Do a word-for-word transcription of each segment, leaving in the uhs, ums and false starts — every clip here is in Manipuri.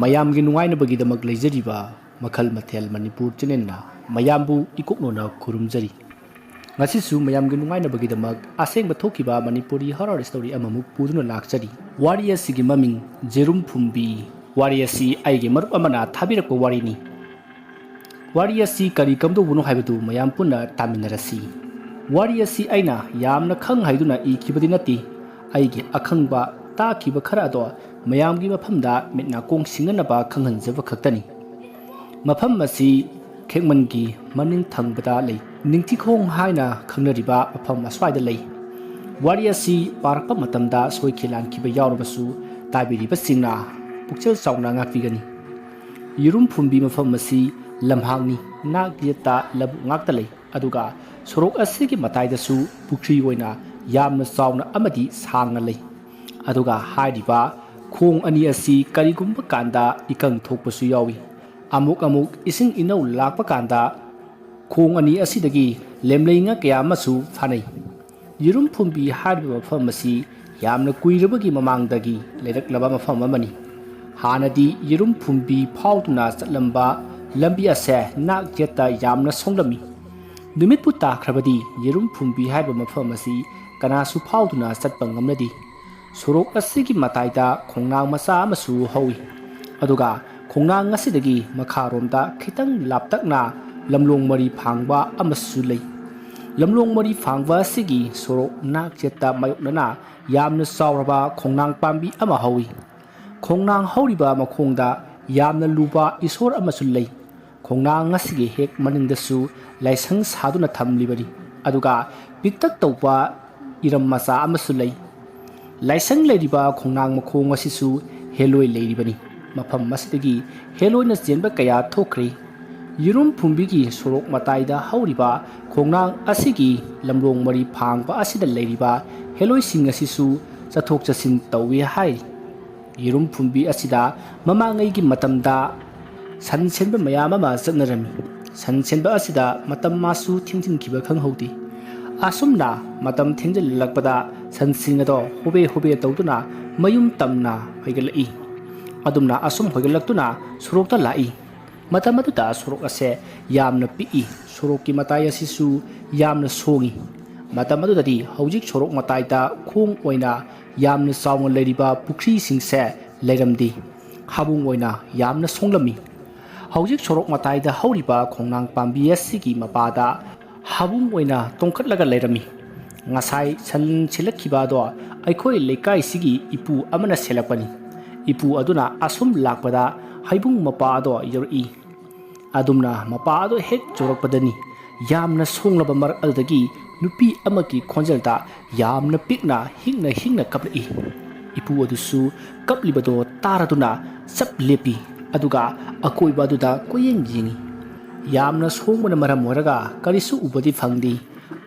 ꯃꯌꯥꯝꯒꯤ ꯅꯨꯡꯉꯥꯏꯅꯕꯒꯤꯗꯃꯛ ꯂꯩꯖꯔꯤꯕ ꯃꯈꯜ ꯃꯊꯦꯜ ꯃꯅꯤꯄꯨꯔ ꯆꯦꯅꯦꯜꯅ ꯃꯌꯥꯝꯕꯨ ꯏꯀꯣꯛꯅꯣꯅ ꯈꯨꯔꯨꯝꯖꯔꯤ꯫ ꯉꯁꯤꯁꯨ ꯃꯌꯥꯝꯒꯤ ꯅꯨꯡꯉꯥꯏꯅꯕꯒꯤꯗꯃꯛ ꯑꯁꯦꯡꯕ ꯊꯣꯛꯈꯤꯕ ꯃꯅꯤꯄꯨꯔꯤ ꯍꯣꯔꯔ ꯁ꯭ꯇꯣꯔꯤ ꯑꯃꯃꯨꯛ ꯄꯨꯗꯨꯅ ꯂꯥꯛꯆꯔꯤ꯫ ꯋꯥꯔꯤ ꯑꯁꯤꯒꯤ ꯃꯃꯤꯡ ꯖꯦꯔꯨꯝ ꯐꯨꯝꯕꯤ꯫ ꯋꯥꯔꯤ ꯑꯁꯤ ꯑꯩꯒꯤ ꯃꯔꯨꯞ ꯑꯃꯅ ꯊꯥꯕꯤꯔꯛꯄ ꯋꯥꯔꯤꯅꯤ꯫ ꯋꯥꯔꯤ ꯑꯁꯤ ꯀꯔꯤ ꯀꯝꯗꯧꯕꯅꯣ ꯍꯥꯏꯕꯗꯨ ꯃꯌꯥꯝ ꯄꯨꯟꯅ ꯇꯥꯃꯤꯟꯅꯔꯁꯤ꯫ ꯋꯥꯔꯤ ꯑꯁꯤ ꯑꯩꯅ ꯌꯥꯝꯅ ꯈꯪ ꯍꯥꯏꯗꯨꯅ ꯏꯈꯤꯕꯗꯤ ꯅꯠꯇꯦ꯫ ꯑꯩꯒꯤ ꯑꯈꯪꯕ ꯇꯥꯈꯤꯕ ꯈꯔ ꯑꯗꯣ ꯃꯌꯥꯝꯒꯤ ꯃꯐꯝꯗ ꯃꯤꯠ ꯅꯥꯀꯣꯡ ꯁꯤꯡꯅꯅꯕ ꯈꯪꯍꯟꯖꯕ ꯈꯛꯇꯅꯤ꯫ ꯃꯐꯝ ꯑꯁꯤ ꯈꯦꯛꯃꯟꯒꯤ ꯃꯅꯤꯡ ꯊꯪꯕꯗ ꯂꯩ꯫ ꯅꯤꯡꯊꯤꯈꯣꯡ ꯍꯥꯏꯅ ꯈꯪꯅꯔꯤꯕ ꯃꯐꯝ ꯑꯁ꯭ꯋꯥꯏꯗ ꯂꯩ꯫ ꯋꯥꯔꯤ ꯑꯁꯤ ꯄꯥꯔꯛꯄ ꯃꯇꯝꯗ ꯁꯣꯏꯈꯤ ꯂꯥꯟꯈꯤꯕ ꯌꯥꯎꯔꯕꯁꯨ ꯇꯥꯕꯤꯔꯤꯕꯁꯤꯡꯅ ꯄꯨꯛꯆꯦꯜ ꯆꯥꯎꯅ ꯉꯥꯛꯄꯤꯒꯅꯤ꯫ ꯌꯦꯔꯨꯝ ꯐꯨꯝꯕꯤ ꯃꯐꯝ ꯑꯁꯤ ꯂꯝꯍꯥꯡꯅꯤ, ꯅꯥꯛ ꯌꯦꯠꯇ ꯂꯧꯕꯨꯛ ꯉꯥꯛꯇ ꯂꯩ꯫ ꯑꯗꯨꯒ ꯁꯣꯔꯣꯛ ꯑꯁꯤꯒꯤ ꯃꯇꯥꯏꯗꯁꯨ ꯄꯨꯈ꯭ꯔꯤ ꯑꯣꯏꯅ ꯌꯥꯝꯅ ꯆꯥꯎꯅ ꯑꯃꯗꯤ ꯁꯥꯡꯅ ꯂꯩ꯫ ꯑꯗꯨꯒ ꯍꯥꯏꯔꯤꯕ ꯈꯣꯡ ꯑꯅꯤ ꯑꯁꯤ ꯀꯔꯤꯒꯨꯝꯕ ꯀꯥꯟꯗ ꯏꯀꯪ ꯊꯣꯛꯄꯁꯨ ꯌꯥꯎꯏ꯫ ꯑꯃꯨꯛ ꯑꯃꯨꯛ ꯏꯁꯤꯡ ꯏꯅꯧ ꯂꯥꯛꯄ ꯀꯥꯟꯗ ꯈꯣꯡ ꯑꯅꯤ ꯑꯁꯤꯗꯒꯤ ꯂꯦꯝꯂꯩ ꯉꯥ ꯀꯌꯥ ꯑꯃꯁꯨ ꯐꯥꯅꯩ꯫ ꯌꯦꯔꯨꯝ ꯐꯨꯝꯕꯤ ꯍꯥꯏꯔꯤꯕ ꯃꯐꯝ ꯑꯁꯤ ꯌꯥꯝꯅ ꯀꯨꯏꯔꯕꯒꯤ ꯃꯃꯥꯡꯗꯒꯤ ꯂꯩꯔꯛꯂꯕ ꯃꯐꯝ ꯑꯃꯅꯤ꯫ ꯍꯥꯟꯅꯗꯤ ꯌꯦꯔꯨꯝ ꯐꯨꯝꯕꯤ ꯐꯥꯎꯗꯨꯅ ꯆꯠꯂꯝꯕ ꯂꯝꯕꯤ ꯑꯁꯦ ꯅꯥꯛ ꯌꯦꯠꯇ ꯌꯥꯝꯅ ꯁꯣꯡꯂꯝꯃꯤ꯫ ꯅꯨꯃꯤꯠꯄꯨ ꯇꯥꯈ꯭ꯔꯕꯗꯤ ꯌꯦꯔꯨꯝ ꯐꯨꯝꯕꯤ ꯍꯥꯏꯕ ꯃꯐꯝ ꯑꯁꯤ ꯀꯅꯥꯁꯨ ꯐꯥꯎꯗꯨꯅ ꯆꯠꯄ ꯉꯝꯅꯗꯦ꯫ ꯁꯣꯔꯣꯛ ꯑꯁꯤꯒꯤ ꯃꯇꯥꯏꯗ ꯈꯣꯡꯅꯥꯡ ꯃꯆꯥ ꯑꯃꯁꯨ ꯍꯧꯏ꯫ ꯑꯗꯨꯒ ꯈꯣꯡꯅꯥꯡ ꯑꯁꯤꯗꯒꯤ ꯃꯈꯥꯔꯣꯝꯗ ꯈꯤꯇꯪ ꯂꯥꯞꯇꯛꯅ ꯂꯝꯂꯣꯡ ꯃꯔꯤ ꯐꯥꯡꯕ ꯑꯃꯁꯨ ꯂꯩ꯫ ꯂꯝꯂꯣꯡ ꯃꯔꯤ ꯐꯥꯡꯕ ꯑꯁꯤꯒꯤ ꯁꯣꯔꯣꯛ ꯅꯥꯛ ꯌꯦꯠꯇ ꯃꯥꯌꯣꯛꯅꯅ ꯌꯥꯝꯅ ꯆꯥꯎꯔꯕ ꯈꯣꯡꯅꯥꯡ ꯄꯥꯝꯕꯤ ꯑꯃ ꯍꯧꯏ꯫ ꯈꯣꯡꯅꯥꯡ ꯍꯧꯔꯤꯕ ꯃꯈꯣꯡꯗ ꯌꯥꯝꯅ ꯂꯨꯕ ꯏꯁꯣꯔ ꯑꯃꯁꯨ ꯂꯩ꯫ ꯈꯣꯡꯅꯥꯡ ꯑꯁꯤꯒꯤ ꯍꯦꯛ ꯃꯅꯤꯡꯗꯁꯨ ꯂꯥꯏꯁꯪ ꯁꯥꯗꯨꯅ ꯊꯝꯂꯤꯕꯅꯤ꯫ ꯑꯗꯨꯒ ꯄꯤꯛꯇꯛ ꯇꯧꯕ ꯏꯔꯝ ꯃꯆꯥ ꯑꯃꯁꯨ ꯂꯩ꯫ ꯂꯥꯏꯁꯪ ꯂꯩꯔꯤꯕ ꯈꯣꯡꯅꯥꯡ ꯃꯈꯣꯡ ꯑꯁꯤꯁꯨ ꯍꯦꯂꯣꯏ ꯂꯩꯔꯤꯕꯅꯤ꯫ ꯃꯐꯝ ꯑꯁꯤꯗꯒꯤ ꯍꯦꯂꯣꯏꯅ ꯆꯦꯟꯕ ꯀꯌꯥ ꯊꯣꯛꯈ꯭ꯔꯦ꯫ ꯌꯦꯔꯨꯝ ꯐꯨꯝꯕꯤꯒꯤ ꯁꯣꯔꯣꯛ ꯃꯇꯥꯏꯗ ꯍꯧꯔꯤꯕ ꯈꯣꯡꯅꯥꯡ ꯑꯁꯤꯒꯤ ꯂꯝꯂꯣꯡ ꯃꯔꯤ ꯐꯥꯡꯕ ꯑꯁꯤꯗ ꯂꯩꯔꯤꯕ ꯍꯦꯂꯣꯏꯁꯤꯡ ꯑꯁꯤꯁꯨ ꯆꯠꯊꯣꯛ ꯆꯠꯁꯤꯟ ꯇꯧꯏ ꯍꯥꯏ꯫ ꯌꯦꯔꯨꯝ ꯐꯨꯝꯕꯤ ꯑꯁꯤꯗ ꯃꯃꯥꯡꯉꯩꯒꯤ ꯃꯇꯝꯗ ꯁꯟ ꯁꯦꯟꯕ ꯃꯌꯥꯝ ꯑꯃ ꯆꯠꯅꯔꯝꯃꯤ꯫ ꯁꯟ ꯁꯦꯟꯕ ꯑꯁꯤꯗ ꯃꯇꯝ ꯃꯥꯁꯨ ꯊꯦꯡꯖꯤꯟꯈꯤꯕ ꯈꯪꯍꯧꯗꯦ꯫ ꯑꯁꯨꯝꯅ ꯃꯇꯝ ꯊꯦꯡꯖꯤꯜꯂꯛꯄꯗ ꯁꯟꯁꯤꯡ ꯑꯗꯣ ꯍꯣꯕꯦ ꯍꯣꯕꯦ ꯇꯧꯗꯨꯅ ꯃꯌꯨꯝ ꯇꯝꯅ ꯍꯥꯏꯒꯠꯂꯛꯏ꯫ ꯑꯗꯨꯝꯅ ꯑꯁꯨꯝ ꯍꯣꯏꯒꯠꯂꯛꯇꯨꯅ ꯁꯣꯔꯣꯛꯇ ꯂꯥꯛꯏ꯫ ꯃꯇꯝ ꯑꯗꯨꯗ ꯁꯣꯔꯣꯛ ꯑꯁꯦ ꯌꯥꯝꯅ ꯄꯤꯛꯏ, ꯁꯣꯔꯣꯛꯀꯤ ꯃꯇꯥꯏ ꯑꯁꯤꯁꯨ ꯌꯥꯝꯅ ꯁꯣꯡꯏ꯫ ꯃꯇꯝ ꯑꯗꯨꯗꯗꯤ ꯍꯧꯖꯤꯛ ꯁꯣꯔꯣꯛ ꯃꯇꯥꯏꯗ ꯈꯣꯡ ꯑꯣꯏꯅ ꯌꯥꯝꯅ ꯆꯥꯎꯅ ꯂꯩꯔꯤꯕ ꯄꯨꯈ꯭ꯔꯤꯁꯤꯡꯁꯦ ꯂꯩꯔꯝꯗꯦ꯫ ꯍꯥꯕꯨꯡ ꯑꯣꯏꯅ ꯌꯥꯝꯅ ꯁꯣꯡꯂꯝꯃꯤ꯫ ꯍꯧꯖꯤꯛ ꯁꯣꯔꯣꯛ ꯃꯇꯥꯏꯗ ꯍꯧꯔꯤꯕ ꯈꯣꯡꯅꯥꯡ ꯄꯥꯝꯕꯤ ꯑꯁꯤꯒꯤ ꯃꯄꯥꯗ ꯍꯥꯕꯨꯡ ꯑꯣꯏꯅ ꯇꯣꯡꯈꯠꯂꯒ ꯂꯩꯔꯝꯃꯤ꯫ ꯉꯁꯥꯏ ꯁꯟ ꯁꯦꯜꯂꯛꯈꯤꯕ ꯑꯗꯣ ꯑꯩꯈꯣꯏ ꯂꯩꯀꯥꯏꯁꯤꯒꯤ ꯏꯄꯨ ꯑꯃꯅ ꯁꯦꯜꯂꯛꯄꯅꯤ꯫ ꯏꯄꯨ ꯑꯗꯨꯅ ꯑꯁꯨꯝ ꯂꯥꯛꯄꯗ ꯍꯩꯕꯨꯡ ꯃꯄꯥ ꯑꯗꯣ ꯌꯧꯔꯛꯏ꯫ ꯑꯗꯨꯝꯅ ꯃꯄꯥ ꯑꯗꯣ ꯍꯦꯛ ꯌꯧꯔꯛꯄꯗꯅꯤ ꯌꯥꯝꯅ ꯁꯣꯡꯂꯕ ꯃꯔꯛ ꯑꯗꯨꯗꯒꯤ ꯅꯨꯄꯤ ꯑꯃꯒꯤ ꯈꯣꯟꯖꯦꯜꯗ ꯌꯥꯝꯅ ꯄꯤꯛꯅ ꯍꯤꯡꯅ ꯍꯤꯡꯅ ꯀꯞꯂꯛꯏ꯫ ꯏꯄꯨ ꯑꯗꯨꯁꯨ ꯀꯞꯂꯤꯕꯗꯣ ꯇꯥꯔꯗꯨꯅ ꯆꯞ ꯂꯦꯞꯄꯤ, ꯑꯗꯨꯒ ꯑꯀꯣꯏꯕ ꯑꯗꯨꯗ ꯀꯣꯏꯌꯦꯡ ꯌꯦꯡꯏ꯫ ꯌꯥꯝꯅ ꯁꯣꯡꯕꯅ ꯃꯔꯝ ꯑꯣꯏꯔꯒ ꯀꯔꯤꯁꯨ ꯎꯕꯗꯤ ꯐꯪꯗꯦ꯫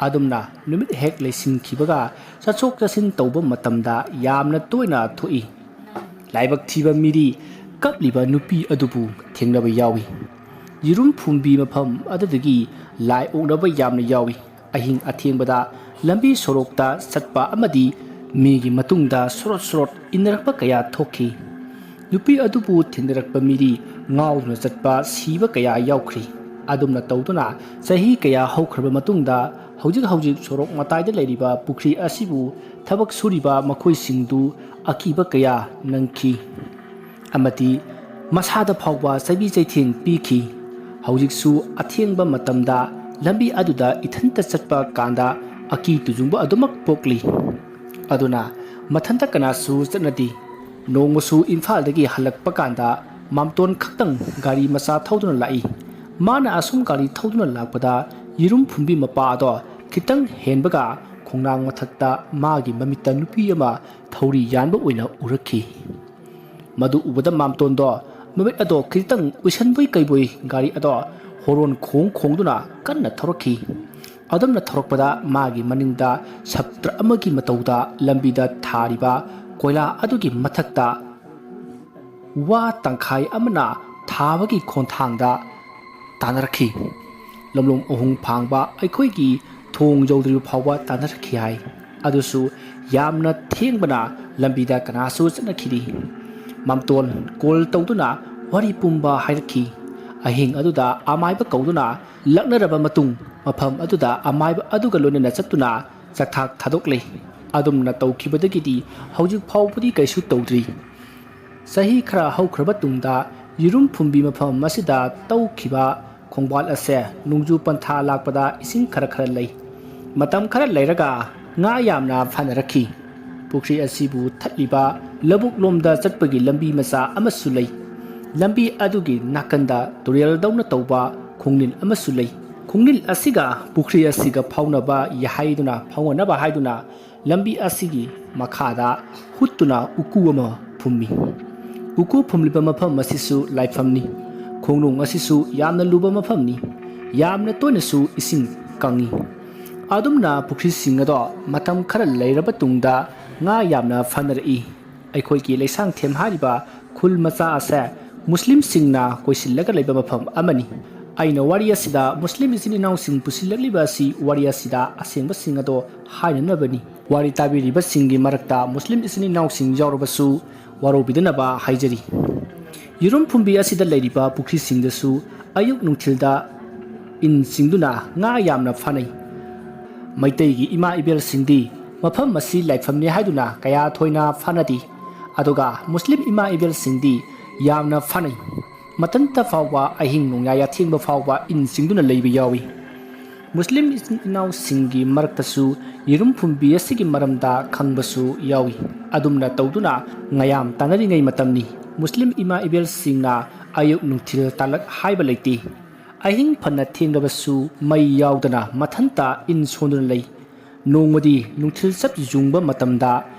ꯑꯗꯨꯝꯅ ꯅꯨꯃꯤꯠ ꯍꯦꯛ ꯂꯩꯁꯤꯟꯈꯤꯕꯒ ꯆꯠꯊꯣꯛ ꯆꯠꯁꯤꯟ ꯇꯧꯕ ꯃꯇꯝꯗ ꯌꯥꯝꯅ ꯇꯣꯏꯅ ꯊꯣꯛꯏ꯫ ꯂꯥꯏꯕꯛ ꯊꯤꯕ ꯃꯤꯗꯤ ꯀꯞꯂꯤꯕ ꯅꯨꯄꯤ ꯑꯗꯨꯕꯨ ꯊꯦꯡꯅꯕ ꯌꯥꯎꯏ꯫ ꯌꯦꯔꯨꯝ ꯐꯨꯝꯕꯤ ꯃꯐꯝ ꯑꯗꯨꯗꯒꯤ ꯂꯥꯏ ꯑꯣꯛꯅꯕ ꯌꯥꯝꯅ ꯌꯥꯎꯏ꯫ ꯑꯍꯤꯡ ꯑꯊꯦꯡꯕꯗ ꯂꯝꯕꯤ ꯁꯣꯔꯣꯛꯇ ꯆꯠꯄ ꯑꯃꯗꯤ ꯃꯤꯒꯤ ꯃꯇꯨꯡꯗ ꯁꯣꯔꯣꯠ ꯁꯣꯔꯣꯠ ꯏꯟꯅꯔꯛꯄ ꯀꯌꯥ ꯊꯣꯛꯈꯤ꯫ ꯅꯨꯄꯤ ꯑꯗꯨꯕꯨ ꯊꯦꯡꯅꯔꯛꯄ ꯃꯤꯗꯤ ꯉꯥꯎꯗꯨꯅ ꯆꯠꯄ, ꯁꯤꯕ ꯀꯌꯥ ꯌꯥꯎꯈ꯭ꯔꯤ꯫ ꯑꯗꯨꯝꯅ ꯇꯧꯗꯨꯅ ꯆꯍꯤ ꯀꯌꯥ ꯍꯧꯈ꯭ꯔꯕ ꯃꯇꯨꯡꯗ ꯍꯧꯖꯤꯛ ꯍꯧꯖꯤꯛ ꯁꯣꯔꯣꯛ ꯃꯇꯥꯏꯗ ꯂꯩꯔꯤꯕ ꯄꯨꯈ꯭ꯔꯤ ꯑꯁꯤꯕꯨ ꯊꯕꯛ ꯁꯨꯔꯤꯕ ꯃꯈꯣꯏꯁꯤꯡꯗꯨ ꯑꯀꯤꯕ ꯀꯌꯥ ꯅꯪꯈꯤ꯫ ꯑꯃꯗꯤ ꯃꯁꯥꯗ ꯐꯥꯎꯕ ꯆꯩꯕꯤ ꯆꯩꯊꯦꯡ ꯄꯤꯈꯤ꯫ ꯍꯧꯖꯤꯛꯁꯨ ꯑꯊꯦꯡꯕ ꯃꯇꯝꯗ ꯂꯝꯕꯤ ꯑꯗꯨꯗ ꯏꯊꯟꯇ ꯆꯠꯄ ꯀꯥꯟꯗ ꯑꯀꯤ ꯇꯨꯖꯨꯡꯕ ꯑꯗꯨꯃꯛ ꯄꯣꯛꯂꯤ꯫ ꯑꯗꯨꯅ ꯃꯊꯟꯇ ꯀꯅꯥꯁꯨ ꯆꯠꯅꯗꯦ꯫ ꯅꯣꯡꯃꯁꯨ ꯏꯝꯐꯥꯜꯗꯒꯤ ꯍꯜꯂꯛꯄ ꯀꯥꯟꯗ ꯃꯥꯝꯇꯣꯟ ꯈꯛꯇꯪ ꯒꯥꯔꯤ ꯃꯆꯥ ꯊꯧꯗꯨꯅ ꯂꯥꯛꯏ꯫ ꯃꯥꯅ ꯑꯁꯨꯝ ꯒꯥꯔꯤ ꯊꯧꯗꯨꯅ ꯂꯥꯛꯄꯗ ꯌꯦꯔꯨꯝ ꯐꯨꯝꯕꯤ ꯃꯄꯥ ꯑꯗꯣ ꯈꯤꯇꯪ ꯍꯦꯟꯕꯒ ꯈꯣꯡꯅꯥꯡ ꯃꯊꯛꯇ ꯃꯥꯒꯤ ꯃꯃꯤꯠꯇ ꯅꯨꯄꯤ ꯑꯃ ꯊꯧꯔꯤ ꯌꯥꯟꯕ ꯑꯣꯏꯅ ꯎꯔꯛꯈꯤ꯫ ꯃꯗꯨ ꯎꯕꯗ ꯃꯥꯝꯇꯣꯟꯗꯣ ꯃꯃꯤꯠ ꯑꯗꯣ ꯈꯤꯇꯪ ꯎꯏꯁꯟꯕꯣꯏ ꯀꯩꯕꯣꯏ ꯒꯥꯔꯤ ꯑꯗꯣ ꯍꯣꯔꯣꯟ ꯈꯣꯡ ꯈꯣꯡꯗꯨꯅ ꯀꯟꯅ ꯊꯧꯔꯛꯈꯤ꯫ ꯑꯗꯨꯝꯅ ꯊꯧꯔꯛꯄꯗ ꯃꯥꯒꯤ ꯃꯅꯤꯡꯗ ꯁꯞꯇ꯭ꯔ ꯑꯃꯒꯤ ꯃꯇꯧꯗ ꯂꯝꯕꯤꯗ ꯊꯥꯔꯤꯕ ꯀꯣꯏꯂꯥ ꯑꯗꯨꯒꯤ ꯃꯊꯛꯇ ꯋꯥ ꯇꯪꯈꯥꯏ ꯑꯃꯅ ꯊꯥꯕꯒꯤ ꯈꯣꯟꯊꯥꯡꯗ ꯇꯥꯟꯅꯔꯛꯈꯤ꯫ ꯂꯝꯂꯣꯡ ꯑꯍꯨꯝ ꯐꯥꯡꯕ ꯑꯩꯈꯣꯏꯒꯤ ꯊꯣꯡ ꯌꯧꯗ꯭ꯔꯤꯕ ꯐꯥꯎꯕ ꯇꯥꯟꯅꯔꯛꯈꯤ ꯍꯥꯏ꯫ ꯑꯗꯨꯁꯨ ꯌꯥꯝꯅ ꯊꯦꯡꯕꯅ ꯂꯝꯕꯤꯗ ꯀꯅꯥꯁꯨ ꯆꯠꯅꯈꯤꯗꯦ꯫ ꯃꯥꯝꯇꯣꯟ ꯀꯣꯜ ꯇꯧꯗꯨꯅ ꯋꯥꯔꯤ ꯄꯨꯝꯕ ꯍꯥꯏꯔꯛꯈꯤ꯫ ꯑꯍꯤꯡ ꯑꯗꯨꯗ ꯑꯃꯥꯏꯕ ꯀꯧꯗꯨꯅ ꯂꯛꯅꯔꯕ ꯃꯇꯨꯡ, ꯃꯐꯝ ꯑꯗꯨꯗ ꯑꯃꯥꯏꯕ ꯑꯗꯨꯒ ꯂꯣꯏꯅꯅ ꯆꯠꯇꯨꯅ ꯆꯥꯛꯊꯥꯛ ꯊꯥꯗꯣꯛꯂꯦ꯫ ꯑꯗꯨꯝꯅ ꯇꯧꯈꯤꯕꯗꯒꯤꯗꯤ ꯍꯧꯖꯤꯛ ꯐꯥꯎꯕꯗꯤ ꯀꯩꯁꯨ ꯇꯧꯗ꯭ꯔꯤ꯫ ꯆꯍꯤ ꯈꯔ ꯍꯧꯈ꯭ꯔꯕ ꯇꯨꯡꯗ ꯌꯦꯔꯨꯝ ꯐꯨꯝꯕꯤ ꯃꯐꯝ ꯑꯁꯤꯗ ꯇꯧꯈꯤꯕ ꯈꯣꯡꯕꯥꯜ ꯑꯁꯦ ꯅꯣꯡꯖꯨ ꯄꯟꯊꯥ ꯂꯥꯛꯄꯗ ꯏꯁꯤꯡ ꯈꯔ ꯈꯔ ꯂꯩ꯫ ꯃꯇꯝ ꯈꯔ ꯂꯩꯔꯒ ꯉꯥ ꯌꯥꯝꯅ ꯐꯥꯅꯔꯛꯈꯤ꯫ ꯄꯨꯈ꯭ꯔꯤ ꯑꯁꯤꯕꯨ ꯊꯠꯂꯤꯕ ꯂꯧꯕꯨꯛ ꯂꯣꯝꯗ ꯆꯠꯄꯒꯤ ꯂꯝꯕꯤ ꯃꯆꯥ ꯑꯃꯁꯨ ꯂꯩ꯫ ꯂꯝꯕꯤ ꯑꯗꯨꯒꯤ ꯅꯥꯀꯟꯗ ꯇꯨꯔꯦꯜꯗꯧꯅ ꯇꯧꯕ ꯈꯣꯡꯅꯤꯜ ꯑꯃꯁꯨ ꯂꯩ꯫ ꯈꯣꯡꯅꯤꯜ ꯑꯁꯤꯒ ꯄꯨꯈ꯭ꯔꯤ ꯑꯁꯤꯒ ꯐꯥꯎꯅꯕ ꯌꯥꯍꯥꯏꯗꯨꯅ, ꯐꯥꯎꯅꯅꯕ ꯍꯥꯏꯗꯨꯅ ꯂꯝꯕꯤ ꯑꯁꯤꯒꯤ ꯃꯈꯥꯗ ꯍꯨꯠꯇꯨꯅ ꯎꯀꯨ ꯑꯃ ꯐꯨꯝꯃꯤ꯫ ꯎꯀꯨ ꯐꯨꯝꯂꯤꯕ ꯃꯐꯝ ꯑꯁꯤꯁꯨ ꯂꯥꯏꯐꯝꯅꯤ꯫ ꯈꯣꯡꯅꯨꯡ ꯑꯁꯤꯁꯨ ꯌꯥꯝꯅ ꯂꯨꯕ ꯃꯐꯝꯅꯤ꯫ ꯌꯥꯝꯅ ꯇꯣꯏꯅꯁꯨ ꯏꯁꯤꯡ ꯀꯪꯏ꯫ ꯑꯗꯨꯝꯅ ꯄꯨꯈ꯭ꯔꯤꯁꯤꯡ ꯑꯗꯣ ꯃꯇꯝ ꯈꯔ ꯂꯩꯔꯕ ꯇꯨꯡꯗ ꯉꯥ ꯌꯥꯝꯅ ꯐꯥꯅꯔꯛꯏ꯫ ꯑꯩꯈꯣꯏꯒꯤ ꯂꯩꯁꯥꯡꯊꯦꯝ ꯍꯥꯏꯔꯤꯕ ꯈꯨꯜ ꯃꯆꯥ ꯑꯁꯦ ꯃꯨꯁꯂꯤꯝꯁꯤꯡꯅ ꯀꯣꯏꯁꯤꯜꯂꯒ ꯂꯩꯕ ꯃꯐꯝ ꯑꯃꯅꯤ꯫ ꯑꯩꯅ ꯋꯥꯔꯤ ꯑꯁꯤꯗ ꯃꯨꯁꯂꯤꯝ ꯏꯆꯤꯟ ꯏꯅꯥꯎꯁꯤꯡ ꯄꯨꯁꯤꯜꯂꯛꯂꯤꯕ ꯑꯁꯤ ꯋꯥꯔꯤ ꯑꯁꯤꯗ ꯑꯁꯦꯡꯕꯁꯤꯡ ꯑꯗꯣ ꯍꯥꯏꯅꯅꯕꯅꯤ꯫ ꯋꯥꯔꯤ ꯇꯥꯕꯤꯔꯤꯕꯁꯤꯡꯒꯤ ꯃꯔꯛꯇ ꯃꯨꯁꯂꯤꯝ ꯏꯆꯤꯟ ꯏꯅꯥꯎꯁꯤꯡ ꯌꯥꯎꯔꯕꯁꯨ ꯋꯥꯔꯧꯕꯤꯗꯅꯕ ꯍꯥꯏꯖꯔꯤ꯫ ꯌꯦꯔꯨꯝ ꯐꯨꯝꯕꯤ ꯑꯁꯤꯗ ꯂꯩꯔꯤꯕ ꯄꯨꯈ꯭ꯔꯤꯁꯤꯡꯗꯁꯨ ꯑꯌꯨꯛ ꯅꯨꯡꯊꯤꯜꯗ ꯏꯟ ꯆꯤꯡꯗꯨꯅ ꯉꯥ ꯌꯥꯝꯅ ꯐꯥꯅꯩ꯫ ꯃꯩꯇꯩꯒꯤ ꯏꯃꯥ ꯏꯕꯦꯜꯁꯤꯡꯗꯤ ꯃꯐꯝ ꯑꯁꯤ ꯂꯥꯏꯐꯝꯅꯤ ꯍꯥꯏꯗꯨꯅ ꯀꯌꯥ ꯊꯣꯏꯅ ꯐꯥꯅꯗꯦ꯫ ꯑꯗꯨꯒ ꯃꯨꯁꯂꯤꯝ ꯏꯃꯥ ꯏꯕꯦꯜꯁꯤꯡꯗꯤ ꯌꯥꯝꯅ ꯐꯥꯅꯩ꯫ ꯃꯊꯟꯇ ꯐꯥꯎꯕ ꯑꯍꯤꯡ ꯅꯣꯡꯌꯥꯏ ꯑꯊꯦꯡꯕ ꯐꯥꯎꯕ ꯏꯟ ꯆꯤꯡꯗꯨꯅ ꯂꯩꯕ ꯌꯥꯎꯏ꯫ ꯃꯨꯁꯂꯤꯝ ꯏꯆꯤꯟ ꯏꯅꯥꯎꯁꯤꯡꯒꯤ ꯃꯔꯛꯇꯁꯨ ꯌꯦꯔꯨꯝ ꯐꯨꯝꯕꯤ ꯑꯁꯤꯒꯤ ꯃꯔꯝꯗ ꯈꯪꯕꯁꯨ ꯌꯥꯎꯏ꯫ ꯑꯗꯨꯝꯅ ꯇꯧꯗꯨꯅ ꯉꯌꯥꯝ ꯇꯥꯟꯅꯔꯤꯉꯩ ꯃꯇꯝꯅꯤ꯫ ꯃꯨꯁꯂꯤꯝ ꯏꯃꯥ ꯏꯕꯦꯜꯁꯤꯡꯅ ꯑꯌꯨꯛ ꯅꯨꯡꯊꯤꯜ ꯇꯥꯂꯛ ꯍꯥꯏꯕ ꯂꯩꯇꯦ꯫ ꯑꯍꯤꯡ ꯐꯅ ꯊꯦꯡꯂꯕꯁꯨ ꯃꯩ ꯌꯥꯎꯗꯅ ꯃꯊꯟꯇ ꯏꯟ ꯁꯣꯟꯗꯨꯅ ꯂꯩ꯫ ꯅꯣꯡꯃꯗꯤ ꯅꯨꯡꯊꯤꯜ ꯆꯞ ꯌꯨꯡꯕ ꯃꯇꯝꯗ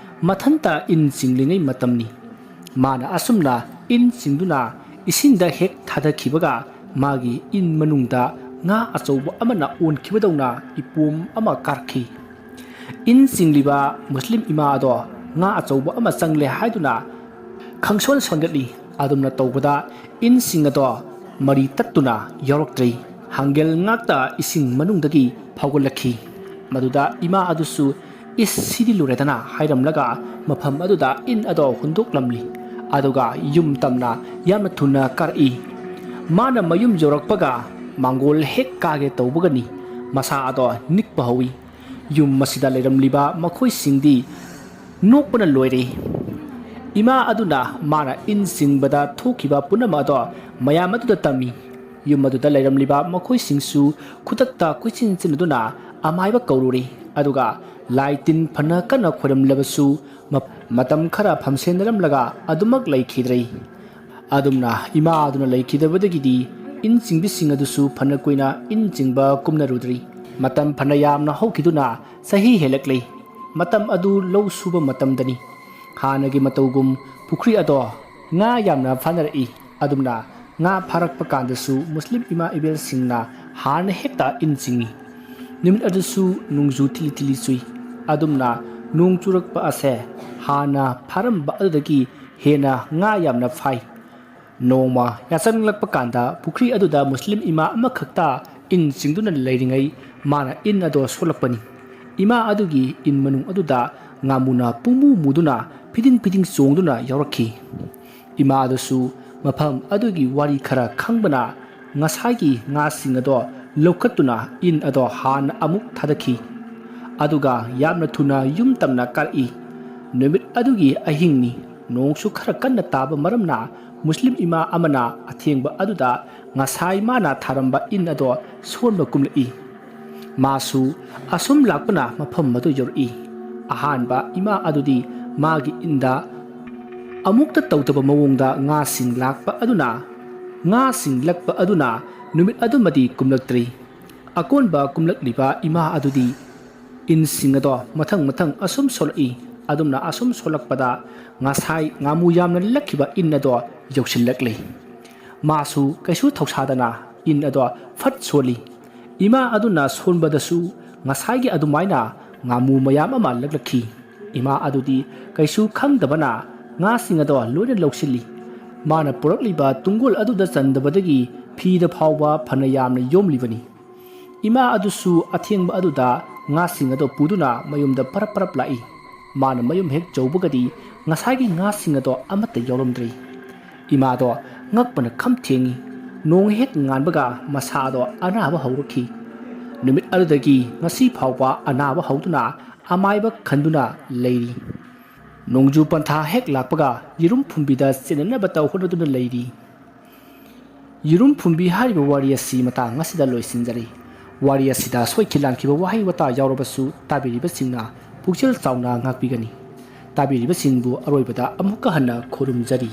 ꯃꯊꯟꯇ ꯏꯟ ꯆꯤꯡꯂꯤꯉꯩ ꯃꯇꯝꯅꯤ꯫ ꯃꯥꯅ ꯑꯁꯨꯝꯅ ꯏꯟ ꯆꯤꯡꯗꯨꯅ ꯏꯁꯤꯡꯗ ꯍꯦꯛ ꯊꯥꯗꯈꯤꯕꯒ ꯃꯥꯒꯤ ꯏꯟ ꯃꯅꯨꯡꯗ ꯉꯥ ꯑꯆꯧꯕ ꯑꯃꯅ ꯑꯣꯟꯈꯤꯕꯗꯧꯅ ꯏꯄꯣꯝ ꯑꯃ ꯀꯥꯔꯛꯈꯤ꯫ ꯏꯟ ꯆꯤꯡꯂꯤꯕ ꯃꯨꯁꯂꯤꯝ ꯏꯃꯥ ꯑꯗꯣ ꯉꯥ ꯑꯆꯧꯕ ꯑꯃ ꯆꯪꯂꯦ ꯍꯥꯏꯗꯨꯅ ꯈꯪꯁꯣꯟ ꯁꯣꯟꯒꯠꯂꯤ꯫ ꯑꯗꯨꯝꯅ ꯇꯧꯕꯗ ꯏꯟꯁꯤꯡ ꯑꯗꯣ ꯃꯔꯤ ꯇꯠꯇꯨꯅ ꯌꯥꯎꯔꯛꯇ꯭ꯔꯦ꯫ ꯍꯥꯡꯒꯦꯜ ꯉꯥꯛꯇ ꯏꯁꯤꯡ ꯃꯅꯨꯡꯗꯒꯤ ꯐꯥꯎꯒꯠꯂꯛꯈꯤ꯫ ꯃꯗꯨꯗ ꯏꯃꯥ ꯑꯗꯨꯁꯨ "ꯏꯁ, ꯁꯤꯗꯤ ꯂꯨꯔꯦꯗꯅ" ꯍꯥꯏꯔꯝꯂꯒ ꯃꯐꯝ ꯑꯗꯨꯗ ꯏꯟ ꯑꯗꯣ ꯍꯨꯟꯗꯣꯛꯂꯝꯂꯤ꯫ ꯑꯗꯨꯒ ꯌꯨꯝ ꯇꯝꯅ ꯌꯥꯝꯅ ꯊꯨꯅ ꯀꯥꯔꯛꯏ꯫ ꯃꯥꯅ ꯃꯌꯨꯝ ꯌꯧꯔꯛꯄꯒ ꯃꯥꯡꯒꯣꯜ ꯍꯦꯛ ꯀꯥꯒꯦ ꯇꯧꯕꯒꯅꯤ ꯃꯁꯥ ꯑꯗꯣ ꯅꯤꯛꯄ ꯍꯧꯏ꯫ ꯌꯨꯝ ꯑꯁꯤꯗ ꯂꯩꯔꯝꯂꯤꯕ ꯃꯈꯣꯏꯁꯤꯡꯗꯤ ꯅꯣꯛꯄꯅ ꯂꯣꯏꯔꯦ꯫ ꯏꯃꯥ ꯑꯗꯨꯅ ꯃꯥꯅ ꯏꯟ ꯆꯤꯡꯕꯗ ꯊꯣꯛꯈꯤꯕ ꯄꯨꯝꯅꯃꯛ ꯑꯗꯣ ꯃꯌꯥꯝ ꯑꯗꯨꯗ ꯇꯝꯃꯤ꯫ ꯌꯨꯝ ꯑꯗꯨꯗ ꯂꯩꯔꯝꯂꯤꯕ ꯃꯈꯣꯏꯁꯤꯡꯁꯨ ꯈꯨꯗꯛꯇ ꯀꯣꯏꯆꯦꯟ ꯆꯦꯟꯗꯨꯅ ꯑꯃꯥꯏꯕ ꯀꯧꯔꯨꯔꯦ꯫ ꯑꯗꯨꯒ ꯂꯥꯏ ꯇꯤꯟ ꯐꯅ ꯀꯟꯅ ꯈꯣꯏꯔꯝꯂꯕꯁꯨ ꯃ-, ꯃꯇꯝ ꯈꯔ ꯐꯝꯁꯦꯟꯅꯔꯝꯂꯒ ꯑꯗꯨꯃꯛ ꯂꯩꯈꯤꯗ꯭ꯔꯦ꯫ ꯑꯗꯨꯝꯅ ꯏꯃꯥ ꯑꯗꯨꯅ ꯂꯩꯈꯤꯗꯕꯗꯒꯤꯗꯤ ꯏꯟ ꯆꯤꯡꯕꯤꯁꯤꯡ ꯑꯗꯨꯁꯨ ꯐꯅ ꯀꯨꯏꯅ ꯏꯟ ꯆꯤꯡꯕ ꯀꯨꯝꯅꯔꯨꯗ꯭ꯔꯤ꯫ ꯃꯇꯝ ꯐꯅ ꯌꯥꯝꯅ ꯍꯧꯈꯤꯗꯨꯅ ꯆꯍꯤ ꯍꯦꯜꯂꯛꯂꯦ꯫ ꯃꯇꯝ ꯑꯗꯨ ꯂꯧ ꯁꯨꯕ ꯃꯇꯝꯗꯅꯤ꯫ ꯍꯥꯟꯅꯒꯤ ꯃꯇꯧꯒꯨꯝ ꯄꯨꯈ꯭ꯔꯤ ꯑꯗꯣ ꯉꯥ ꯌꯥꯝꯅ ꯐꯥꯅꯔꯛꯏ꯫ ꯑꯗꯨꯝꯅ ꯉꯥ ꯐꯥꯔꯛꯄ ꯀꯥꯟꯗꯁꯨ ꯃꯨꯁꯂꯤꯝ ꯏꯃꯥ ꯏꯕꯦꯜꯁꯤꯡꯅ ꯍꯥꯟꯅ ꯍꯦꯛꯇ ꯏꯟ ꯆꯤꯡꯏ꯫ ꯅꯨꯃꯤꯠ ꯑꯗꯨꯁꯨ ꯅꯣꯡꯖꯨ ꯊꯤꯂꯤ ꯊꯤꯂꯤ ꯆꯨꯏ꯫ ꯑꯗꯨꯝꯅ ꯅꯣꯡ ꯆꯨꯔꯛꯄ ꯑꯁꯦ ꯍꯥꯟꯅ ꯐꯥꯔꯝꯕ ꯑꯗꯨꯗꯒꯤ ꯍꯦꯟꯅ ꯉꯥ ꯌꯥꯝꯅ ꯐꯥꯏ꯫ ꯅꯣꯡꯃ ꯌꯥꯆꯪꯂꯛꯄ ꯀꯥꯟꯗ ꯄꯨꯈ꯭ꯔꯤ ꯑꯗꯨꯗ ꯃꯨꯁꯂꯤꯝ ꯏꯃꯥ ꯑꯃꯈꯛꯇ ꯏꯟ ꯆꯤꯡꯗꯨꯅ ꯂꯩꯔꯤꯉꯩ ꯃꯥꯅ ꯏꯟ ꯑꯗꯣ ꯁꯣꯜꯂꯛꯄꯅꯤ꯫ ꯏꯃꯥ ꯑꯗꯨꯒꯤ ꯏꯟ ꯃꯅꯨꯡ ꯑꯗꯨꯗ ꯉꯥꯃꯨꯅ ꯄꯨꯡꯃꯨ ꯃꯨꯗꯨꯅ ꯐꯤꯗꯤꯡ ꯐꯤꯗꯤꯡ ꯆꯣꯡꯗꯨꯅ ꯌꯥꯎꯔꯛꯈꯤ꯫ ꯏꯃꯥ ꯑꯗꯨꯁꯨ ꯃꯐꯝ ꯑꯗꯨꯒꯤ ꯋꯥꯔꯤ ꯈꯔ ꯈꯪꯕꯅ ꯉꯁꯥꯏꯒꯤ ꯉꯥꯁꯤꯡ ꯑꯗꯣ ꯂꯧꯈꯠꯇꯨꯅ ꯏꯟ ꯑꯗꯣ ꯍꯥꯟꯅ ꯑꯃꯨꯛ ꯊꯥꯗꯈꯤ꯫ ꯑꯗꯨꯒ ꯌꯥꯝꯅ ꯊꯨꯅ ꯌꯨꯝ ꯇꯝꯅ ꯀꯥꯔꯛꯏ꯫ ꯅꯨꯃꯤꯠ ꯑꯗꯨꯒꯤ ꯑꯍꯤꯡꯅꯤ꯫ ꯅꯣꯡꯁꯨ ꯈꯔ ꯀꯟꯅ ꯇꯥꯕ ꯃꯔꯝꯅ ꯃꯨꯁꯂꯤꯝ ꯏꯃꯥ ꯑꯃꯅ ꯑꯊꯦꯡꯕ ꯑꯗꯨꯗ ꯉꯁꯥꯏ ꯃꯥꯅ ꯊꯥꯔꯝꯕ ꯏꯟ ꯑꯗꯣ ꯁꯣꯟꯕ ꯀꯨꯝꯂꯛꯏ꯫ ꯃꯥꯁꯨ ꯑꯁꯨꯝ ꯂꯥꯛꯄꯅ ꯃꯐꯝ ꯑꯗꯨ ꯌꯧꯔꯛꯏ꯫ ꯑꯍꯥꯟꯕ ꯏꯃꯥ ꯑꯗꯨꯗꯤ ꯃꯥꯒꯤ ꯏꯟꯗ ꯑꯃꯨꯛꯇ ꯇꯧꯗꯕ ꯃꯑꯣꯡꯗ ꯉꯥꯁꯤꯡ ꯂꯥꯛꯄ ꯑꯗꯨꯅ, ꯉꯥꯁꯤꯡ ꯂꯛꯄ ꯑꯗꯨꯅ ꯅꯨꯃꯤꯠ ꯑꯗꯨꯃꯗꯤ ꯀꯨꯝꯂꯛꯇ꯭ꯔꯤ꯫ ꯑꯀꯣꯟꯕ ꯀꯨꯝꯂꯛꯂꯤꯕ ꯏꯃꯥ ꯑꯗꯨꯗꯤ ꯏꯟꯁꯤꯡ ꯑꯗꯣ ꯃꯊꯪ ꯃꯊꯪ ꯑꯁꯨꯝ ꯁꯣꯜꯂꯛꯏ꯫ ꯑꯗꯨꯝꯅ ꯑꯁꯨꯝ ꯁꯣꯜꯂꯛꯄꯗ ꯉꯁꯥꯏ ꯉꯥꯃꯨ ꯌꯥꯝꯅ ꯂꯛꯈꯤꯕ ꯏꯟ ꯑꯗꯣ ꯌꯧꯁꯤꯜꯂꯛꯂꯤ꯫ ꯃꯥꯁꯨ ꯀꯩꯁꯨ ꯊꯧꯁꯥꯗꯅ ꯏꯟ ꯑꯗꯣ ꯐꯠ ꯁꯣꯜꯂꯤ꯫ ꯏꯃꯥ ꯑꯗꯨꯅ ꯁꯣꯟꯕꯗꯁꯨ ꯉꯁꯥꯏꯒꯤ ꯑꯗꯨꯃꯥꯏꯅ ꯉꯥꯃꯨ ꯃꯌꯥꯝ ꯑꯃ ꯂꯛꯂꯛꯈꯤ꯫ ꯏꯃꯥ ꯑꯗꯨꯗꯤ ꯀꯩꯁꯨ ꯈꯪꯗꯕꯅ ꯉꯥꯁꯤꯡ ꯑꯗꯣ ꯂꯣꯏꯅ ꯂꯧꯁꯤꯜꯂꯤ꯫ ꯃꯥꯅ ꯄꯨꯔꯛꯂꯤꯕ ꯇꯨꯡꯒꯣꯜ ꯑꯗꯨꯗ ꯆꯟꯗꯕꯗꯒꯤ ꯐꯤꯗ ꯐꯥꯎꯕ ꯐꯅ ꯌꯥꯝꯅ ꯌꯣꯝꯂꯤꯕꯅꯤ꯫ ꯏꯃꯥ ꯑꯗꯨꯁꯨ ꯑꯊꯦꯡꯕ ꯑꯗꯨꯗ ꯉꯥꯁꯤꯡ ꯑꯗꯨ ꯄꯨꯗꯨꯅ ꯃꯌꯨꯝꯗ ꯄꯔꯞ ꯄꯔꯞ ꯂꯥꯛꯏ꯫ ꯃꯥꯅ ꯃꯌꯨꯝ ꯍꯦꯛ ꯌꯧꯕꯒꯗꯤ ꯉꯁꯥꯏꯒꯤ ꯉꯥꯁꯤꯡ ꯑꯗꯣ ꯑꯃꯠꯇ ꯌꯥꯎꯔꯝꯗ꯭ꯔꯦ꯫ ꯏꯃꯥꯗꯣ ꯉꯛꯄꯅ ꯈꯝ ꯊꯦꯡꯉꯤ꯫ ꯅꯣꯡ ꯍꯦꯛ ꯉꯥꯟꯕꯒ ꯃꯁꯥꯗꯣ ꯑꯅꯥꯕ ꯍꯧꯔꯛꯈꯤ꯫ ꯅꯨꯃꯤꯠ ꯑꯗꯨꯗꯒꯤ ꯉꯁꯤ ꯐꯥꯎꯕ ꯑꯅꯥꯕ ꯍꯧꯗꯨꯅ ꯑꯃꯥꯏꯕ ꯈꯟꯗꯨꯅ ꯂꯩꯔꯤ꯫ ꯅꯣꯡꯖꯨ ꯄꯟꯊꯥ ꯍꯦꯛ ꯂꯥꯛꯄꯒ ꯌꯦꯔꯨꯝ ꯐꯨꯝꯕꯤꯗ ꯆꯦꯟꯅꯅꯕꯇ ꯍꯣꯠꯅꯗꯨꯅ ꯂꯩꯔꯤ꯫ ꯌꯦꯔꯨꯝ ꯐꯨꯝꯕꯤ ꯍꯥꯏꯔꯤꯕ ꯋꯥꯔꯤ ꯑꯁꯤ ꯃꯇꯥꯡ ꯑꯁꯤꯗ ꯂꯣꯏꯁꯤꯟꯖꯔꯤ꯫ ꯋꯥꯔꯤ ꯑꯁꯤꯗ ꯁꯣꯏꯈꯤ ꯂꯥꯟꯈꯤꯕ ꯋꯥꯍꯩ ꯋꯥꯇꯥ ꯌꯥꯎꯔꯕꯁꯨ ꯇꯥꯕꯤꯔꯤꯕꯁꯤꯡꯅ ꯄꯨꯛꯆꯦꯜ ꯆꯥꯎꯅ ꯉꯥꯛꯄꯤꯒꯅꯤ꯫ ꯇꯥꯕꯤꯔꯤꯕꯁꯤꯡꯕꯨ ꯑꯔꯣꯏꯕꯗ ꯑꯃꯨꯛꯀ ꯍꯟꯅ ꯈꯨꯔꯨꯝꯖꯔꯤ꯫